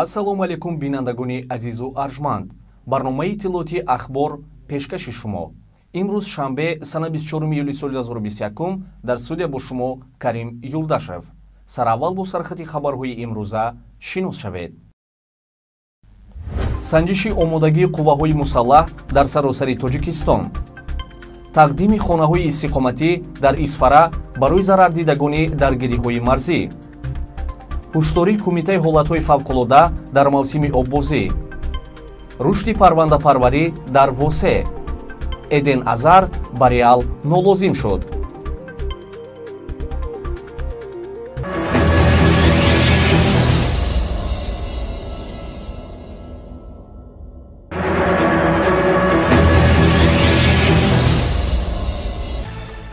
Ассалому алайкум бинандагони азизу арҷманд. Барномаи иттилоотии Ахбор пешкаши шумо. Имрӯз шанбе, сана 24 июли соли 2021 дар студия бо шумо Карим Юлдашев. Сараввал бо сархати хабарҳои имрӯза шинос шавед. Санҷиши омодагии қувваҳои мусаллаҳ дар саросари Тоҷикистон. Тақдими хонаҳои истиқоматӣ дар Исфара барои зарардидагони даргириҳои марзӣ. Ҳушдории Кумитаи ҳолатҳои фавқулода дар мавсими оббозӣ. Рушди парвандапарварӣ дар Восе. Эден Азар ба Реал нолозим шуд.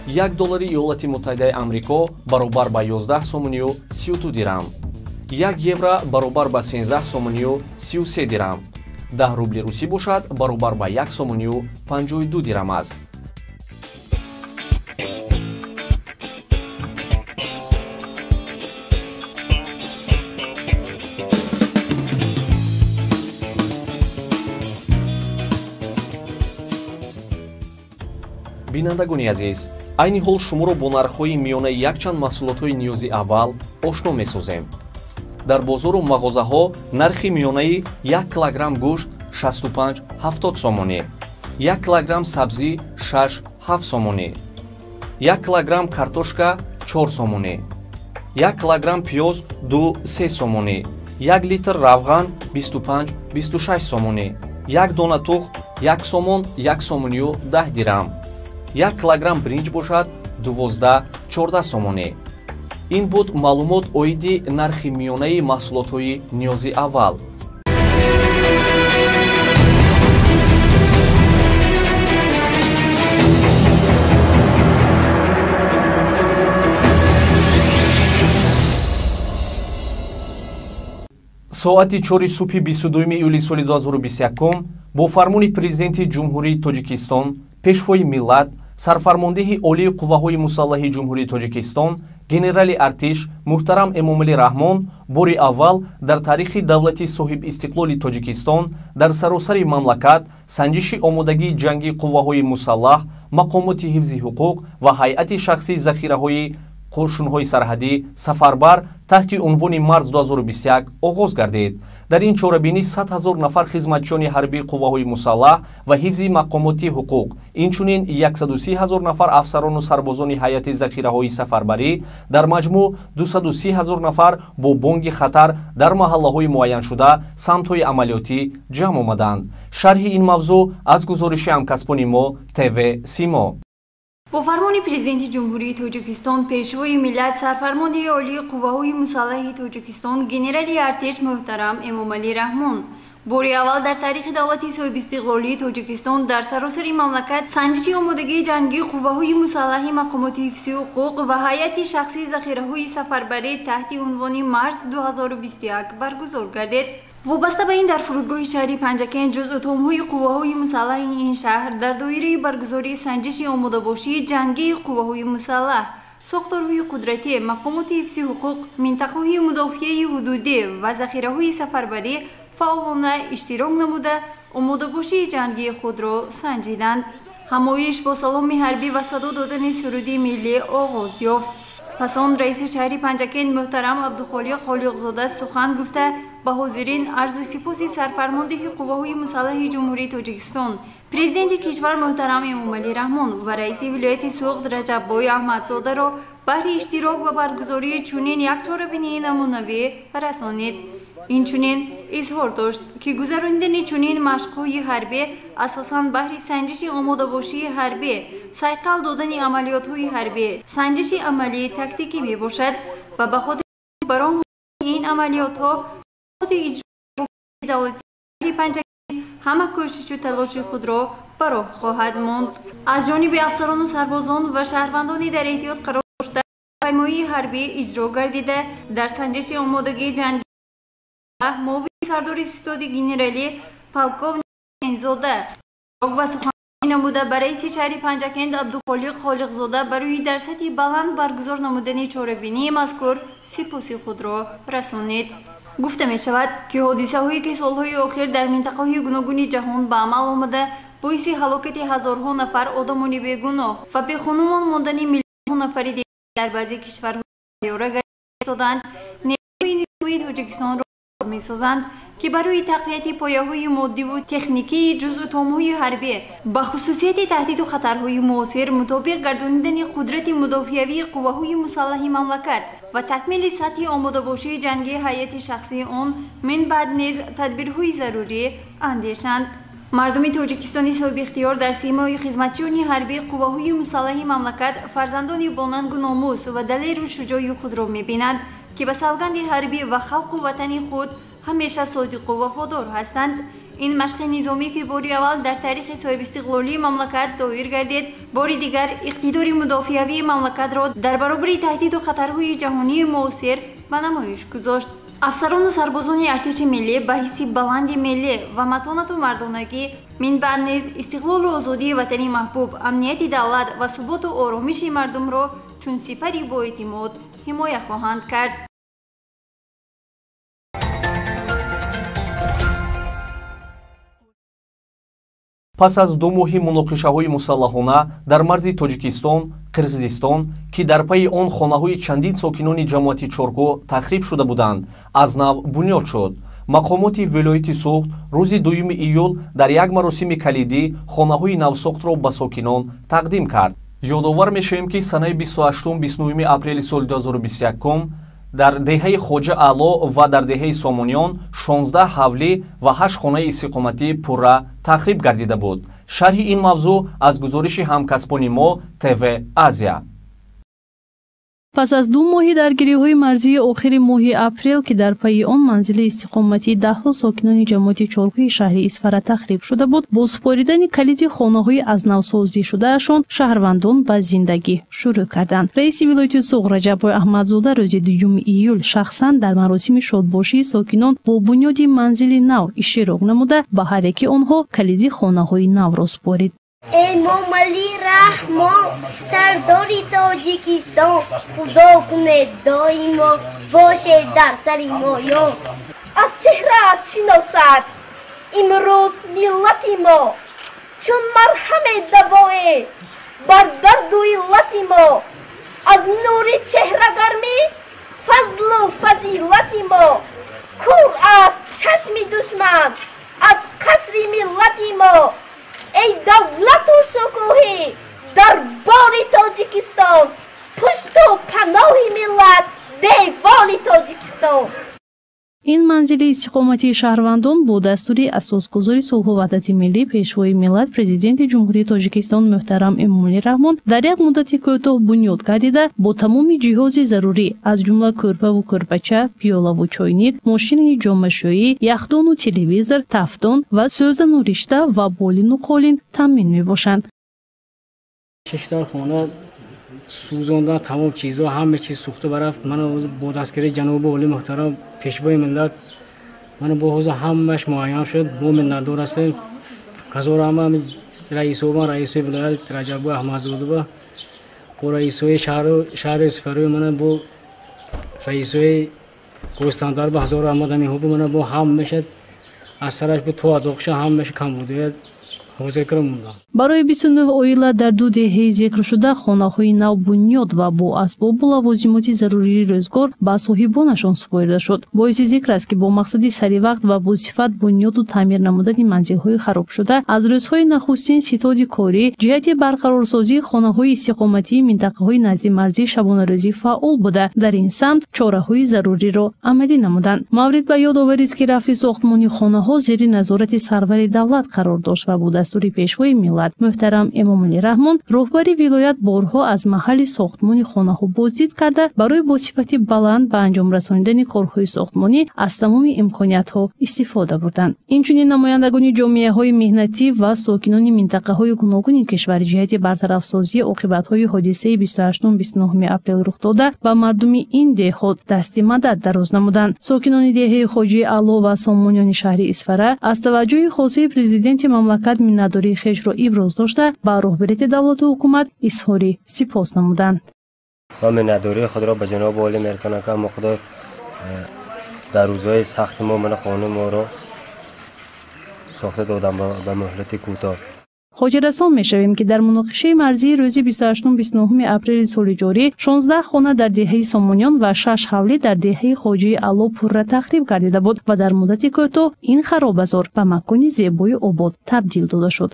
Як доллари Иёлати Муттаҳидаи Амрико баробар ба 11 сомонию 32 дирам. 1 евро баробар ба 13 сомонию 33 дирам. 10 рубли русӣ бошад баробар ба 1 сомонию 52 дирам аст. Бинандагони азиз, айни ҳол шуморо бо нархҳои миёнаи якчанд маҳсулотҳои ниёзи аввал ошно месозем. Дар бозору мағозаҳо нархи миёнаи 1 килограмм гӯшт 65-70 сомонӣ, 1 килограмм сабзӣ 6-7 сомонӣ, 1 килограмм картошка 4 сомонӣ, 1 килограмм пиёз 2-3 сомонӣ, 1 литр равған 25-26 сомонӣ, 1 дона тухм 1 сомон 1 сомонию 10 дирам, 1 килограмм бринҷ бошад 12-14 сомонӣ. Ин буд маълумот оиди нархи миёнаи маҳсулотҳои ниёзи аввал. Соати 4 субҳи 22 июли соли 2021 бо фармони Президенти Ҷумҳурии Тоҷикистон, Пешвои миллат, сарфармондеҳи олии қувваҳои мусаллаҳи Ҷумҳурии Тоҷикистон, генерали артиш муҳтарам Эмомалӣ Раҳмон бори аввал дар таърихи давлати соҳибистиқлоли Тоҷикистон дар саросари мамлакат санҷиши омодагии ҷангии қувваҳои мусаллаҳ, мақомоти ҳифзи ҳуқуқ ва ҳайати шахсии захираҳои қӯшунҳои сарҳадӣ сафарбар таҳти унвони Марз 2021 оғоз гардид. Дар ин чорабинӣ 100 000 нафар хизматчиёни ҳарбии қувваҳои мусаллаҳ ва ҳифзи мақомоти ҳуқуқ, инчунин 130 000 нафар афсарону сарбозони ҳайати захираҳои сафарбарӣ, дар маҷмӯъ 230 000 нафар бо бонги хатар дар маҳаллаҳои муайяншуда самтҳои амалиётӣ ҷамъ омаданд. Шарҳи ин мавзӯъ аз гузориши ҳамкасбони мо ТВ Симо. Бо фармони Президенти Ҷумҳурии Тоҷикистон, Пешвои миллат, сарфармондеҳи олии қувваҳои мусаллаҳи Тоҷикистон, генерали артиш муҳтарам Эмомалӣ Раҳмон бори аввал дар таърихи давлати соҳибистиқлолии Тоҷикистон дар саросари мамлакат санҷиши омодагии ҷангии қувваҳои мусаллаҳи мақомоти ҳифзи ҳуқуқ ва ҳайати шахсии захираҳои сафарбарӣ таҳти унвони Марз 2021 баргузор гардид. Вобаста ба ин дар фурудгоҳи шаҳри Панҷакент ҷузъутомҳои қувваҳои мусаллаҳи ин шаҳр дар доираи баргузории санҷиши омодабошии ҷангии қувваҳои мусаллаҳ, сохторҳои қудратӣ, мақомоти ҳифзи ҳуқуқ, минтақаҳои мудофиаи ҳудудӣ ва захираҳои сафарбарӣ фаъолона иштирок намуда омодабошии ҷангии худро санҷиданд. Ҳамоиш бо саломи ҳарбӣ ва садо додани суруди миллӣ оғоз ёфт. Пас он раиси шаҳри Панҷакент муҳтарам Абдухолиқ Холиқзода сухан гуфта ба ҳозирин арзу сипоси сарфармондеҳи қувваҳои мусаллаҳи Ҷумҳурии Тоҷикистон, Президенти кишвар муҳтарам Эмомалӣ Раҳмон ва раиси вилояти Суғд Раҷаббой Аҳмадзодаро баҳри иштирок ва баргузории чунин як чорабинии намунавӣ расонид. Инчунин изҳор дошт, ки гузаронидани чунин машқҳои ҳарбӣ асосан баҳри санҷиши омодабошии ҳарбӣ, сайқал додани амалиётҳои ҳарбӣ, санҷиши амалии тактикӣ мебошад ва ба хотири бароҳ ин амалиётҳо иҷрои давлати Панҷакент ҳама кӯшишу талоши худро бароҳ хоҳад монд. Аз ҷониби афсарону сарбозон ва шаҳрвандони дар эҳтиёт қарор дошта паймоии ҳарбӣ иҷро гардида дар санҷиши омодагии ҷангӣ муовини сардори ситоди генералӣ полковник Ҳусейнзода ва сухан намуда ба раиси шаҳри Панҷакент Абдухолиқ Холиқзода барои дар сатҳи баланд баргузор намудани чорабинии мазкур сипоси худро расонид. Гуфта мешавад, ки ҳодисаҳое ки солҳои охир дар минтақаҳои гуногуни ҷаҳон ба амал омада, боиси ҳалокати ҳазорҳо нафар одамони бегуноҳ ва бехонумон мондани миллионҳо нафари дигар дар баъзе кишварҳо ёра гардиданд, нерӯҳои низомии Тоҷикистонро месозанд, ки барои тақвияти пояҳои моддиву техникии ҷузъу томҳои ҳарбӣ ба хусусияти таҳдиду хатарҳои муосир мутобиқ гардонидани қудрати мудофиавии қувваҳои мусаллаҳи мамлакат ва такмили сатҳи омодабошии ҷангии ҳайати шахсии он минбаъд низ тадбирҳои зарурӣ андешанд. Мардуми Тоҷикистони соҳибихтиёр дар симои хизматчиёни ҳарбии қувваҳои мусаллаҳи мамлакат фарзандони бонангу номус ва далеру шуҷои худро мебинанд, ки ба савганди ҳарбӣ ва халқу ватани худ ҳамеша содиқу вафодор ҳастанд. Ин машқи низомӣ, ки бори аввал дар таърихи соҳибистиқлолии мамлакат доир гардид, бори дигар иқтидори мудофиавии мамлакатро дар баробари таҳдиду хатарҳои ҷаҳонии муосир ба намоиш гузошт. Афсарону сарбозони артиши миллӣ ба ҳисси баланди миллӣ ва матонату мардонагӣ минбаъд низ истиқлолу озодии ватани маҳбуб, амнияти давлат ва суботу оромиши мардумро чун сипари боэътимод ҳимоя хоҳанд кард. Пас аз 2 моҳи муноқишаҳои мусаллаҳона дар марзи Тоҷикистон, Қирғизистон, ки дар пайи он хонаҳои чандин сокинони ҷамоати Чоркӯ тахриб шуда буданд, аз нав бунёд шуд. Мақомоти вилояти Суғд рӯзи 2 июл дар як маросими калидӣ хонаҳои навсохтро ба сокинон тақдим кард. Ёдовар мешавем, ки санаи 28-29 апрели соли 2021 дар деҳаи Хоҷа Аъло ва дар деҳаи Сомониён 16 ҳавлӣ ва 8 хонаи истиқоматӣ пурра тахриб гардида буд. Шарҳи ин мавзӯъ аз гузориши ҳамкасбони мо ТВ Азия. Пас аз 2 моҳи даргириҳои марзии охири моҳи апрел, ки дар пайи он манзили истиқоматии даҳҳо сокинони ҷамоати Чоркӯи шаҳри Исфара тахриб шуда буд, бо супоридани калиди хонаҳои аз навсозӣ шудаашон шаҳрвандон ба зиндагӣ шурӯъ карданд. Раиси вилояти Суғд Раҷаббой Аҳмадзода рӯзи 2 июл шахсан дар маросими шодбошии сокинон бо бунёди манзили нав иштирок намуда, ба ҳар яки онҳо калиди хонаҳои навро супорид. Эмомалӣ Раҳмон, сардори Тоҷикистон, Худо кунед доимо бошед дар сари моён. Аз чеҳраат шиносад имрӯз миллати мо, чун марҳаме давое бар дарду иллати мо. Аз нури чеҳрагармӣ фазлу фазилати мо, кур аст чашми душман аз қасри миллати мо. Эй давлату шукӯҳӣ дарбори Тоҷикистон, пушту паноҳи миллат, девони Тоҷикистон. Ин манзили истиқоматии шаҳрвандон бо дастури асосгузори сулҳу ваҳдати миллӣ, пешвои миллат, президенти Ҷумҳурии Тоҷикистон муҳтарам Эмомалӣ Раҳмон дар як муддати кӯтоҳ бунёд гардида, бо тамоми ҷиҳози зарурӣ, аз ҷумла кӯрпаву кӯрпача, пиёлаву чойник, мошини ҷомашӯӣ, яхдону телевизор, тафдон ва сӯзану ришта ва болину қолин таъмин мебошанд. Шишта хона сӯзондан, тамом чизҳо, ҳама чиз сӯхта барафт. Ман бо дастгирии ҷаноби олӣ муҳтарам пешвои миллат, ман бо ҳозир ҳамааш муайян шуд. Мо миннатдор ҳастем. Ҳазор ҳама раисобан, раисои вилоят Раҷаббой Аҳмадзодова, бо раисои шаҳри Исфараи, ман бо раисои Гӯстандар, ба ҳазор раҳмат ҳаминҳо, ман бо ҳамаша аз сараш бо то адоқша ҳамаша камбудият ҳозир карда мондам. Барои 29 оила дар ду деҳаи зикршуда хонаҳои нав бунёд ва бо асбобу лавозимоти зарурии рӯзгор ба соҳибонашон супорида шуд. Боиси зикр аст, ки бо мақсади саривақт ва босифат бунёду таъмир намудани манзилҳои харобшуда аз рӯзҳои нахустин ситоди корӣ ҷиҳати барқарорсозии хонаҳои истиқоматии минтақаҳои наздимарзӣ шабонарӯзӣ фаъол буда, дар ин самт чораҳои заруриро амалӣ намуданд. Маврид ба ёд оварист, ки рафти сохтмони хонаҳо зери назорати сарвари давлат қарор дошт ва бо дастури пешвои миллат муҳтарам Эмомалӣ Раҳмон роҳбари вилоят борҳо аз маҳалли сохтмони хонаҳо боздид карда, барои бо сифати баланд ба анҷом расонидани корҳои сохтмонӣ аз тамоми имкониятҳо истифода бурданд. Инчунин намояндагони ҷомеаҳои меҳнатӣ ва сокинони минтақаҳои гуногуни кишвар ҷиҳати бартарафсозии оқибатҳои ҳодисаи 28-29 апрел рух дода ба мардуми ин деҳот дасти мадад дароз намуданд. Сокинони деҳаи Хоҷии Аъло ва сомониёни шаҳри Исфара аз таваҷҷӯҳи хосаи президенти мамлакат миннатдории хешро иброз дошта, ба роҳбарияти давлату ҳукумат изҳори сипос намуданд. Ва миннатдории худро ба ҷаноби олӣ мерасонам, ки миқдор Дар рӯзҳои сахти мо мана хонаи моро сохта додам ба муҳлати кӯтоҳ. Хотиррасон мешавем, ки дар муноқишаи марзии рӯзи 28-29 апрели соли ҷорӣ 16 хона дар деҳаи Сомониён ва 6 ҳавлӣ дар деҳаи Хоҷии Алло пурра тахриб гардида буд ва дар муддати кӯтоҳ ин харобазор ба макони зебои обод табдил дода шуд.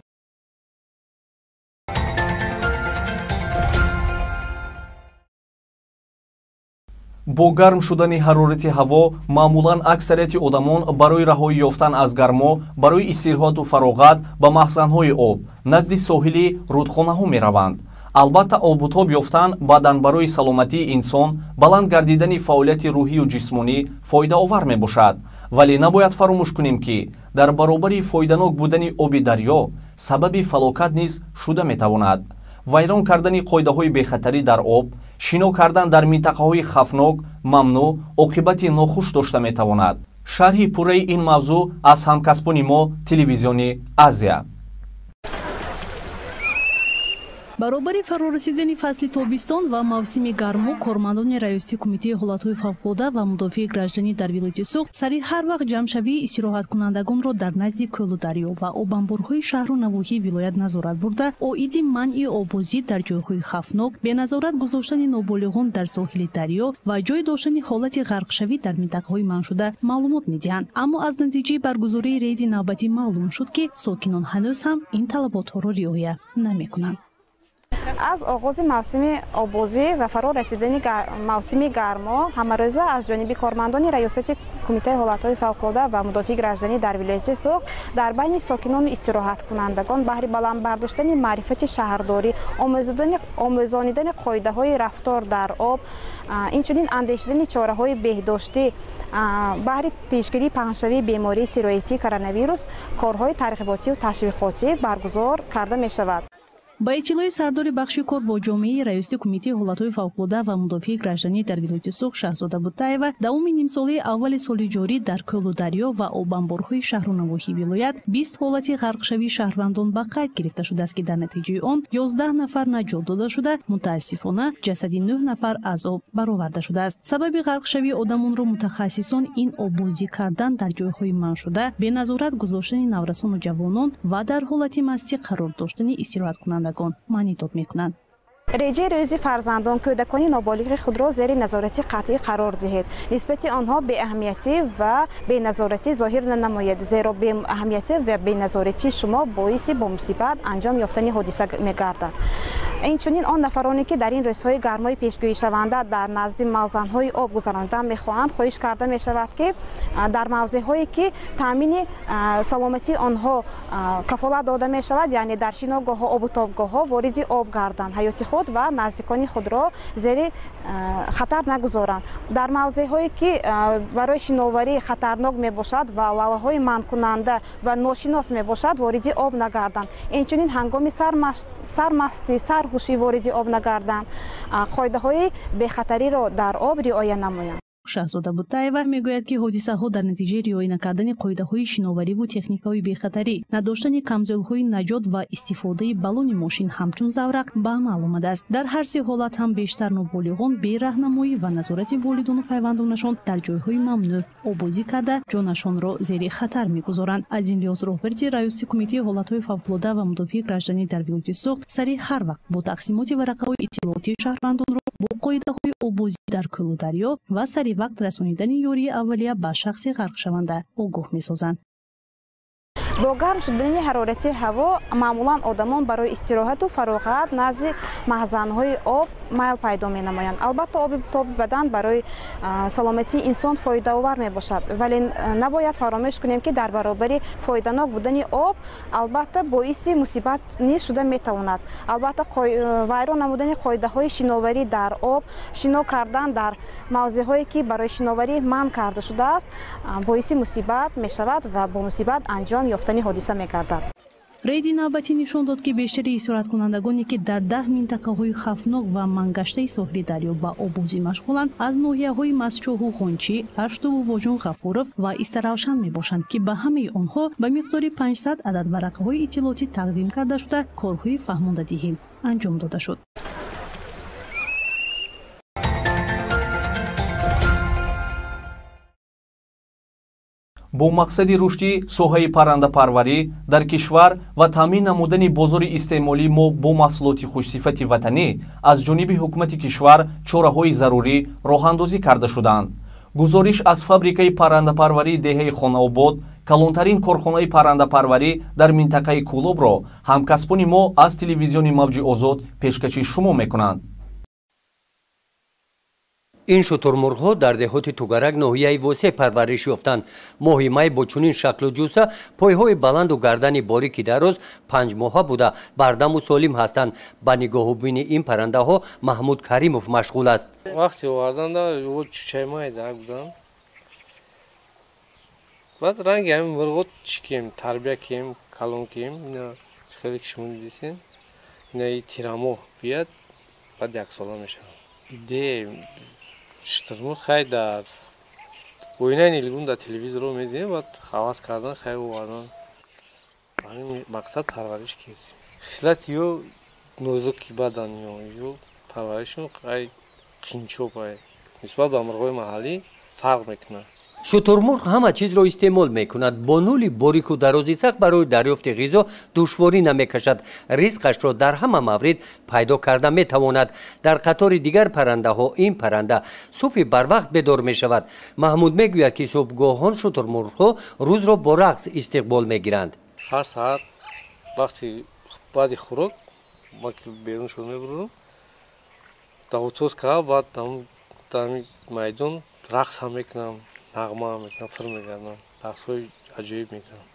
Бо гарм шудани ҳарорати ҳаво маъмулан аксарияти одамон барои раҳоӣ ёфтан аз гармо, барои истироҳату фароғат ба маҳзанҳои об назди соҳили рудхонаҳо мераванд. Албатта, обутоб ёфтан баъдан барои саломатии инсон, баланд гардидани фаъолияти рӯҳию ҷисмонӣ фоидаовар мебошад. Вале набояд фаромӯш кунем, ки дар баробари фоиданок будани оби дарё сабаби фалокат низ шуда метавонад. Вайрон кардани қоидаҳои бехатарӣ дар об, шино кардан дар минтақаҳои хавфнок, мамнӯъ оқибати нохуш дошта метавонад. Шарҳи пурраи ин мавзӯъ аз ҳамкасбони мо, телевизиони Азия. Баробари фарорасидани фасли тобистон ва мавсими гармо, кормандони раёсати Кумитаи ҳолатҳои фавқулода ва мудофиаи гражданӣ дар вилояти Суғд сари ҳар вақт ҷамъшавии истироҳаткунандагонро дар назди кӯлу дарё ва обанборҳои шаҳру навоҳии вилоят назорат бурда, оиди манъи оббозӣ дар ҷойҳои хавфнок, беназорат гузоштани ноболиғон дар соҳили дарё ва ҷой доштани ҳолати ғарқшавӣ дар минтақаҳои манъшуда маълумот медиҳанд. Аммо аз натиҷаи баргузории рейди навбатӣ маълум шуд, ки сокинон ҳанӯз ҳам ин талаботҳоро риоя намекунанд. Аз оғози мавсими оббозӣ ва фаро расидани мавсими гармо ҳамарӯза аз ҷониби кормандони раёсати Кумитаи ҳолатҳои фавқулода ва мудофиаи гражданӣ дар вилояти Суғд дар байни сокинону истироҳаткунандагон баҳри баланд бардоштани маърифати шаҳрдорӣ, омӯзонидани қоидаҳои рафтор дар об, инчунин андешидани чораҳои беҳдоштӣ баҳри пешгирии паҳншавии бемории сироятии коронавирус корҳои тарғиботию ташвиқотӣ баргузор карда мешавад. Ба иттилои сардори бахши кор бо ҷомеаи раёсати Кумитаи ҳолатҳои фавқулода ва мудофиаи гражданӣ дар вилояти Суғд Шаҳзода Бутаева, давоми нимсолаи аввали соли ҷорӣ дар кӯлу дарё ва обанборҳои шаҳру навоҳии вилоят 20 ҳолати ғарқшавии шаҳрвандон ба қайд гирифта шудааст, ки дар натиҷаи он 11 нафар наҷот дода шуда, мутаассифона ҷасади 9 нафар аз об бароварда шудааст. Сабаби ғарқшавии одамонро мутахассисон ин оббозӣ кардан дар ҷойҳои манъшуда, беназорат гузоштани наврасону ҷавонон ва дар ҳолати мастӣ қарор доштани истироҳаткунандагон маънидод мекунанд. Реҷаи рӯзи фарзандон кӯдакони ноболиғи худро зери назорати қатъӣ қарор диҳед. Нисбати онҳо беаҳамиятӣ ва беназоратӣ зоҳир нанамоед, зеро беаҳамиятӣ ва беназоратии шумо боиси бо мусибат анҷом ёфтани ҳодиса мегардад. Инчунин он нафароне ки дар ин рӯзҳои гармои пешгӯишаванда дар назди мавзанҳои об гузаронидан мехоҳанд, хоҳиш карда мешавад, ки дар мавзеъҳое ки таъмини саломатии онҳо кафолат дода мешавад, яъне дар шиногоҳҳо, обутобгоҳҳо вориди об гарданд, ҳаёти худ ва наздикони худро зери хатар нагузоранд. Дар мавзеъҳое ки барои шиноварӣ хатарнок мебошад ва лавҳаҳои манъкунанда ва ношинос мебошад, вориди об нагарданд. Инчунин ҳангоми сармастӣ, сарҳушӣ вориди об нагарданд, қоидаҳои бехатариро дар об риоя намоянд. Шаҳзода Бутаева мегӯяд, ки ҳодисаҳо дар натиҷаи риоя накардани қоидаҳои шиновариву техникаҳои бехатарӣ, надоштани камзӯлҳои наҷот ва истифодаи баллони мошин ҳамчун заврақ ба амал омадааст. Дар ҳар се ҳолат ҳам бештар ноболиғон бе раҳнамоӣ ва назорати волидону пайвандонашон дар ҷойҳои мамнӯъ оббозӣ карда, ҷонашонро зери хатар мегузоранд. Аз ин лиҳоз роҳбарити раёсати Кумитаи ҳолатҳои фавқулода ва мудофиаи гражданӣ дар вилояти Суғд сари ҳар вақт бо тақсимоти варақаҳои иттилоотии шаҳрвандонро бо қоидаҳои оббозӣ дар кӯлу дарё ва сари вақт расонидани ёрии аввалия ба шахси ғарқшаванда огоҳ месозанд. Бо гарм шудани ҳарорати ҳаво маъмулан одамон барои истироҳату фароғат назди маҳзанҳои об майл пайдо менамоянд. Албатта, оби тоби бадан барои саломатии инсон фоидаовар мебошад, вале набояд фаромӯш кунем, ки дар баробари фоиданок будани об албатта боиси мусибат низ шуда метавонад. Албатта, вайрон намудани қоидаҳои шиноварӣ дар об, шино кардан дар мавзеъҳое ки барои шиноварӣ манъ карда шудааст, боиси мусибат мешавад ва бо мусибат анҷом ёфтани ҳодиса мегардад. Рейди навбатӣ нишон дод, ки бештари истироҳаткунандагоне ки дар 10 минтақаҳои хавфнок ва мангаштаи соҳили дарё ба оббозӣ машғуланд, аз ноҳияҳои Мастчоҳу Ғончӣ, Ашту, Бобоҷон Ғафуров ва Истаравшан мебошанд, ки ба ҳамаи онҳо ба миқдори 500 адад варақаҳои иттилоотӣ тақдим карда шуда, корҳои фаҳмондадиҳӣ анҷом дода шуд. Бо мақсади рушди соҳаи паррандапарварӣ дар кишвар ва таъмин намудани бозори истеъмолии мо бо маҳсулоти хушсифати ватанӣ аз ҷониби ҳукумати кишвар чораҳои зарурӣ роҳандозӣ карда шуданд. Гузориш аз фабрикаи паррандапарварии деҳаи Хонаобод, калонтарин корхонаи паррандапарварӣ дар минтақаи Кӯлобро ҳамкасбони мо аз телевизиони Мавҷи Озод пешкаши шумо мекунанд. Ин шутурмурғҳо дар деҳоти Тугарак ноҳияи Восеъ парвариш ёфтанд. Моҳи май бо чунин шаклу ҷуса, пойҳои баланду гардани борики дароз 5 моҳа буда, бардаму солим ҳастанд. Ба нигоҳубини ин паррандаҳо Маҳмуд Каримов машғул аст. Вақти оварданда чучаи майда буданд. Баъд ранги ҳамин мурғо чӣ кем, тарбия кем, калон кем, ина хеле ки шумо дидисен, ина тирамоҳ бияд, баъд яксола мешавад. Идея шутурмурғ хай дар оинаи нилгун дар телевизорро медидем, баъд ҳавас кардан, хай овардан, ба ҳамин мақсад парвариш кардем. Хислати ё нозуки бадан ё парваришон хай қинчоб нисбат ба мурғҳои маҳаллӣ фарқ мекунад. Шутурмурғ ҳама чизро истеъмол мекунад. Бо нули борику дарози сахт барои дарёфти ғизо душворӣ намекашад. Ризқашро дар ҳама маврид пайдо карда метавонад. Дар қатори дигар паррандаҳо ин парранда субҳи барвақт бедор мешавад. Маҳмуд мегӯяд, ки субҳгоҳон шутурмурғҳо рӯзро бо рақс истиқбол мегиранд. Ҳар саҳар вақти баъди хӯрок ма ки берун шуд мебурам, давутоз кард, баъд дар майдон рақс ҳам мекунам, нағма ҳам мекунам, фир мегардам, рақсҳои аҷоиб мекунам,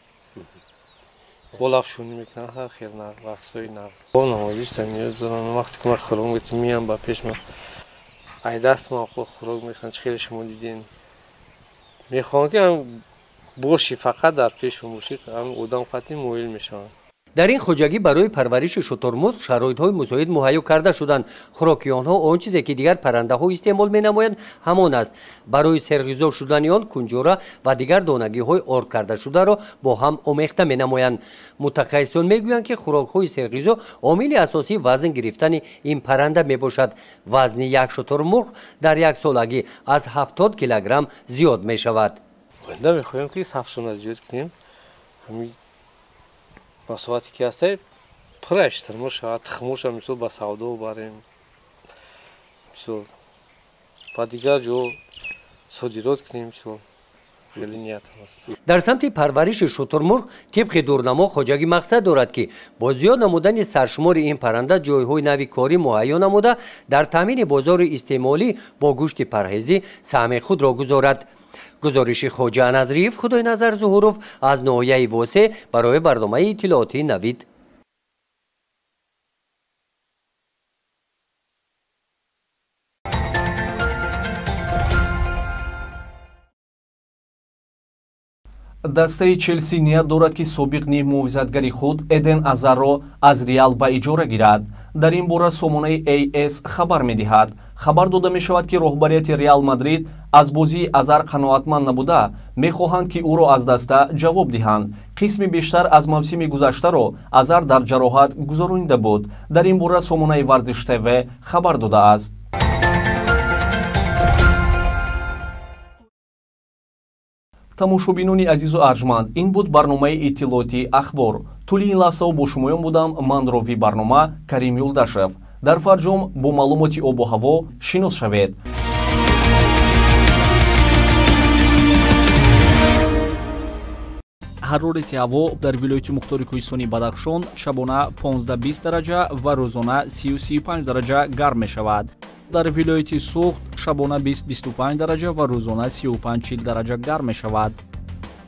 болафшонӣ мекунам, ҳар хел рақсҳои нағз. Бо навозишта ниёз дорам. Вақте ки ман хӯрок метам, меям ба пеш ман, ай даст ман хӯрок мехӯрам. Чӣ хеле шумо дидем, мехоҳам ки боши, фақат дар пешам боши, одам қатъи моил мешаванд. Дар ин хоҷагӣ барои парвариши шутурмурғ шароитҳои мусоид муҳайё карда шуданд. Хӯроки онҳо он чизе ки дигар паррандаҳо истеъмол менамоянд, ҳамон аст. Барои серғизо шудани он кунҷора ва дигар донагиҳои орд кардашударо бо ҳам омехта менамоянд. Мутахассисон мегӯянд, ки хӯрокҳои серғизо омили асосии вазн гирифтани ин парранда мебошад. Вазни як шутурмурғ дар як солагӣ аз 70 килограмм зиёд мешавад. Оянда мехоҳем, ки сафшона зиёд кунем. Масоҳате ки ҳастай, пурра шутурмурғ шавад, тухмоша мисол ба савдо барем, мисол ба дигар ҷо содирот кунем, мисол хеле ниятам аст. Дар самти парвариши шутурмурғ тибқи дурнамо хоҷагӣ мақсад дорад, ки бо зиёд намудани саршумори ин парранда ҷойҳои нави корӣ муҳайё намуда, дар таъмини бозори истеъмолӣ бо гӯшти парҳезӣ саҳми худро гузорад. Гузориши Хоҷа Назриев, Худойназар Зуҳуров аз ноҳияи Восеъ барои барномаи иттилоотии Навид. Дастаи Челси ният дорад, ки собиқ ниммуҳофизатгари худ Эден Азарро аз Реал ба иҷора гирад. Дар ин бора сомонаи АС хабар медиҳад. Хабар дода мешавад, ки роҳбарияти Реал Мадрид аз бозии Азар қаноатманд набуда, мехоҳанд, ки ӯро аз даста ҷавоб диҳанд. Қисми бештар аз мавсими гузаштаро Азар дар ҷароҳат гузаронида буд. Дар ин бора сомонаи Варзиш ТВ хабар додааст. Тамошобинони азизу арҷманд, ин буд барномаи иттилоотии Ахбор. Тӯли ин лаҳзаҳо бо шумоён будам ман, ровии барнома Карим Юлдашев. Дар фарҷом бо маълумоти обу ҳаво шинос шавед. Ҳарорати ҳаво дар вилояти мухтори кӯҳистони Бадахшон шабона 15-20 дараҷа ва рӯзона 30-35 дараҷа гарм мешавад. Дар вилояти Суғд шабона 20-25 дараҷа ва рӯзона 35-40 дараҷа гарм мешавад.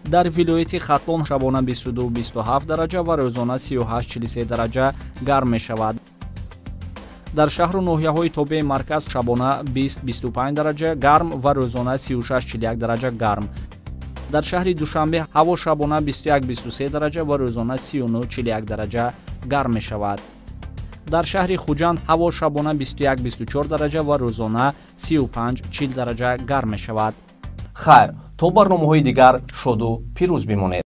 Дар вилояти Хатлон шабона 22-27 дараҷа ва рӯзона 38-43 дараҷа гарм мешавад. Дар шаҳру ноҳияҳои тобеи марказ шабона 20-25 дараҷа гарм ва рӯзона 36-41 дараҷа гарм. Дар шаҳри Душанбе ҳаво шабона 21-23 дараҷа ва рӯзона 39-41 дараҷа гарм мешавад. Дар шаҳри Хуҷанд ҳаво шабона 21-24 дараҷа ва рӯзона 35-40 дараҷа гарм мешавад. Хайр, то барномаҳои дигар шоду пирӯз бимонед.